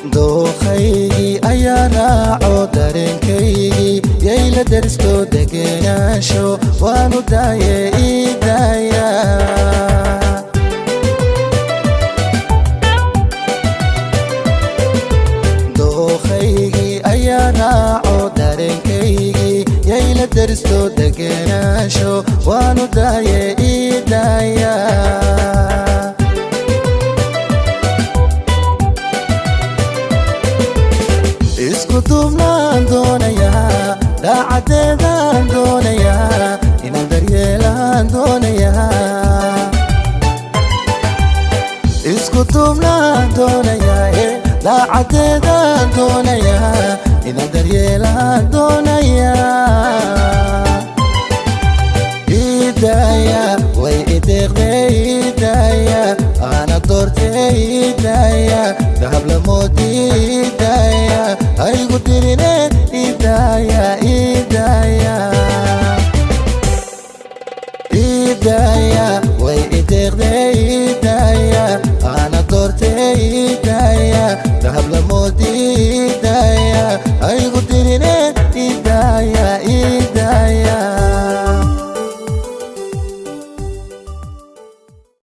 Dooqaygii ayaa raaco dareenkaygii, yayla deristo degenaansho, waanu daaye ii daaya. Dooqaygii ayaa raaco dareenkaygii, yayla deristo degenaansho, waanu daaye ii daaya. Isku duubnaan doonayaa, dhaacadeedaan doonayaa, inaan daryeelaan doonayaa. Isku duubnaan doonayaa, dhaacadeedaan doonayaa, inaan daryeelaan doonayaa. Idaaya, way ideeqdee idaaya, ana doortee idaaya, dahab lamoodii.